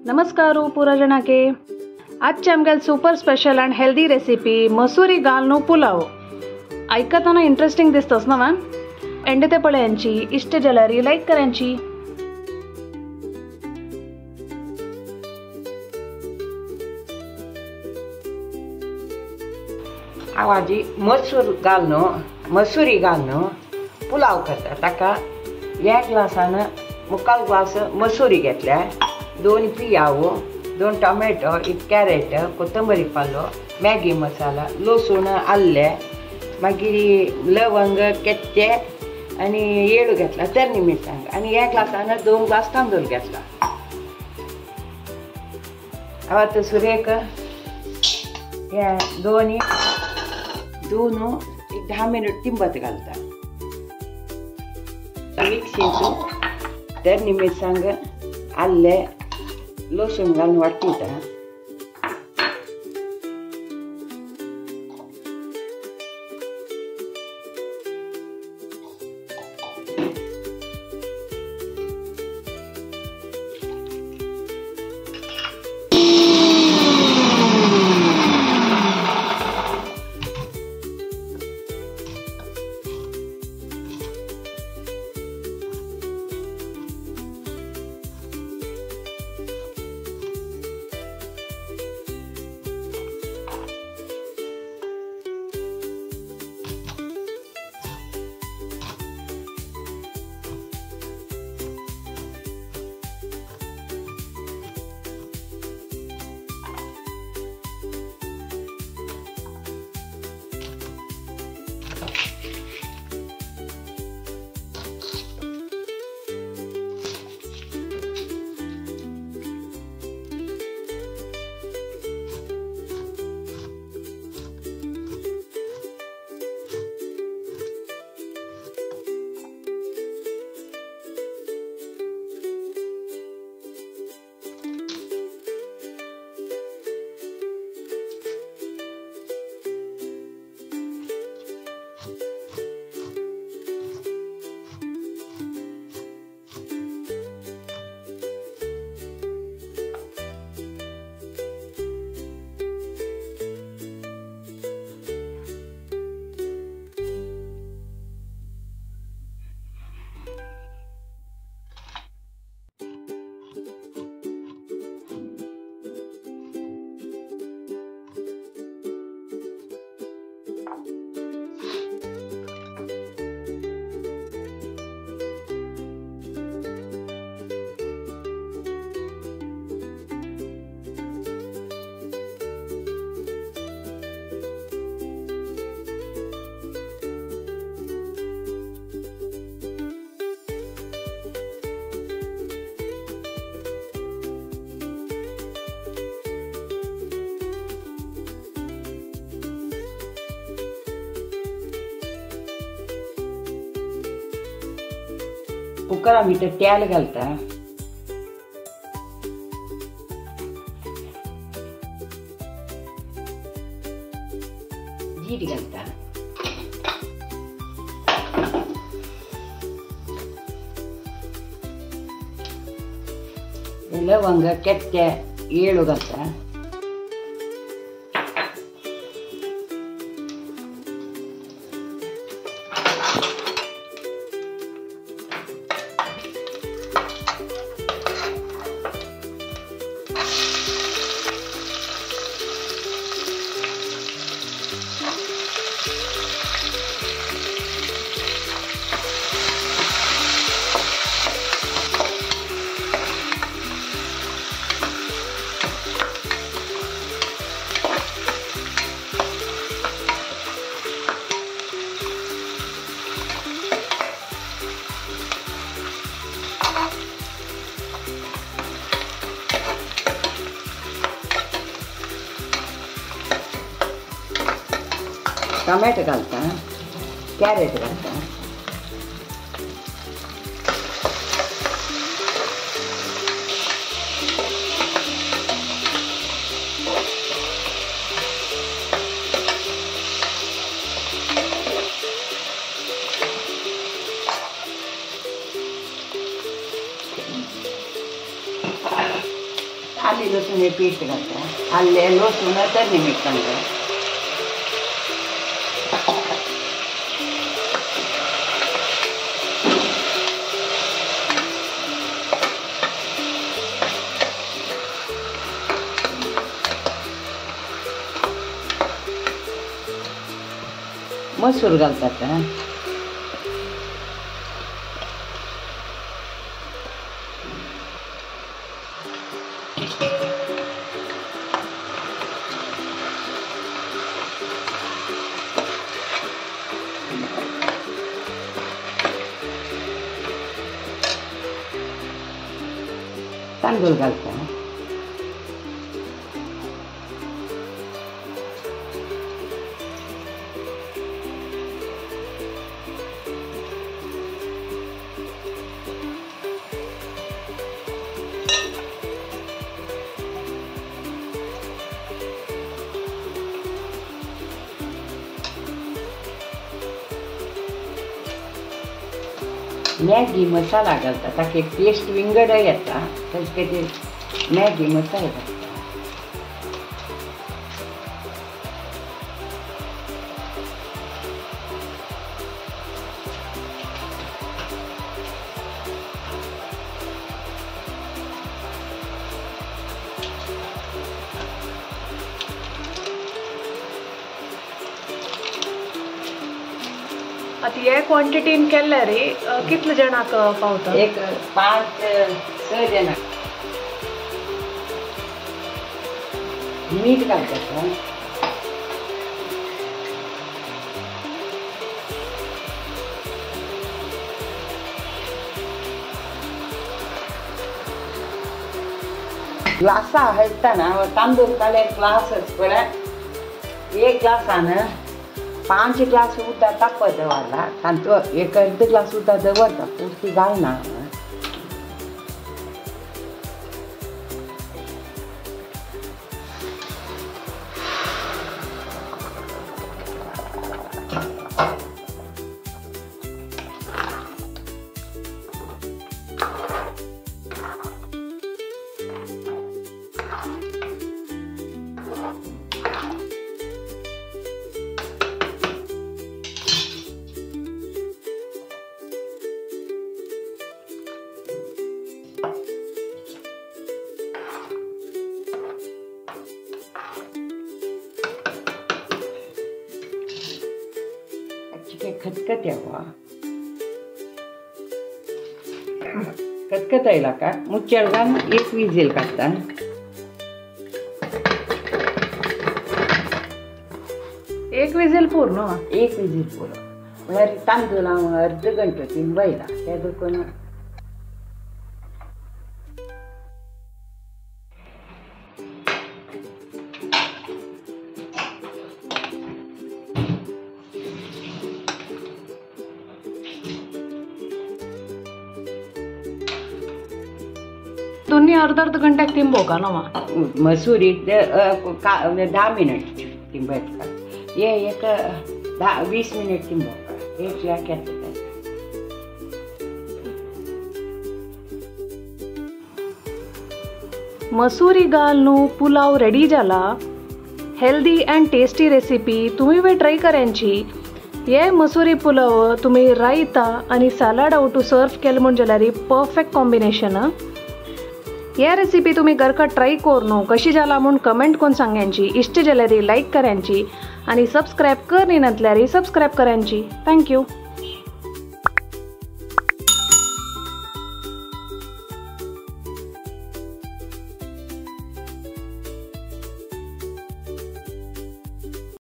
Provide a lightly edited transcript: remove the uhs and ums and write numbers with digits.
नमस्कार पुरा जणाके। आजचे आमगेल सुपर स्पेशल आणि हेल्दी रेसिपी मसुरी घालून पुलाव। ऐकताना इंटरेस्टिंग दिसतोस ना वा? एंड ते पळयांची इष्ट जाल्यार लाईक करायची। हांव आजी मसूर घालून मसुरी घालून पुलाव करता। ताका एक ग्लासान मुखाल ग्लास मसुरी घेतल्या, 2 पियाव, 2 टोमॅटो, 1 कॅरेट, कोथंबीर पालो, मॅगी मसाला, लसूण, आल्ले, मागीर लवंग, केत्ते आनी येळू घेतला, तरणी मिरसांग, आनी एक ग्लासान 2 ग्लास तांदूळ घेतला। हांव आतां सुरेक हे दोन एक 10 मिनट तिंबत घालता। मिक्सींतून तरणी मिरसांग, आल्ले, लसूण घालून वाटता। कुकरा भितर तेल घालता। जीर घालता। लवंग, केत्ते, येळू घालता। टोमॅटो घालता, कॅरेट घालता। आले लसूण हे पेस्ट घालता. आले लसूण तर मीठ घालता. मसूर घालतात. तांदूळ घालता. मॅगी मसाला घालता ताका एक टेस्ट विंगड येता. तशें खातीर मॅगी मसाला घालता. आता हे क्वांटिटीन केल्यार रे कितले जणांक पावता? एक 5-6 जणांक. मीठ घालतात. ग्लासा हलताना तांदूळ काडले ग्लासच पळय एक ग्लासान 5 ग्लास उदक तापत दवरला. तांतूत एक अर्द ग्लास उदक दवरता, पुर्ती घालना. खतखत यावा खतखत आयला का मुचल घालून एक विजील काडटा. एक विजील पूर्ण? एक विजील पूर्ण म्हळ्यार तांदूळ हांव अर्द घंटो तिंबयला ते देखून. दोन्ही अर्ध अर्ध घंट्याक तिंबोवका न्हू? मसुरी 10 मिनट तिंबयता, हे एक 10-20 मिनट तिंबोवका. एक लाख येता. मसुरी घालून पुलाव रेडी जाला. हेल्दी अँड टेस्टी रेसिपी तुम्ही बी ट्राय करायची. हे मसुरी पुलाव तुम्ही रायता आनी सॅलड आवटू सर्व केले म्हूण जाल्यार परफेक्ट कॉम्बिनेशन. हे रेसिपी तुम्ही घरका ट्राय करून कशी जाला म्हूण कमेंट करून सांगायची. इष्ट जाल्यार लायक करायची आनी सबस्क्रायब करनातल्यार सबस्क्रायब करायची. Thank you.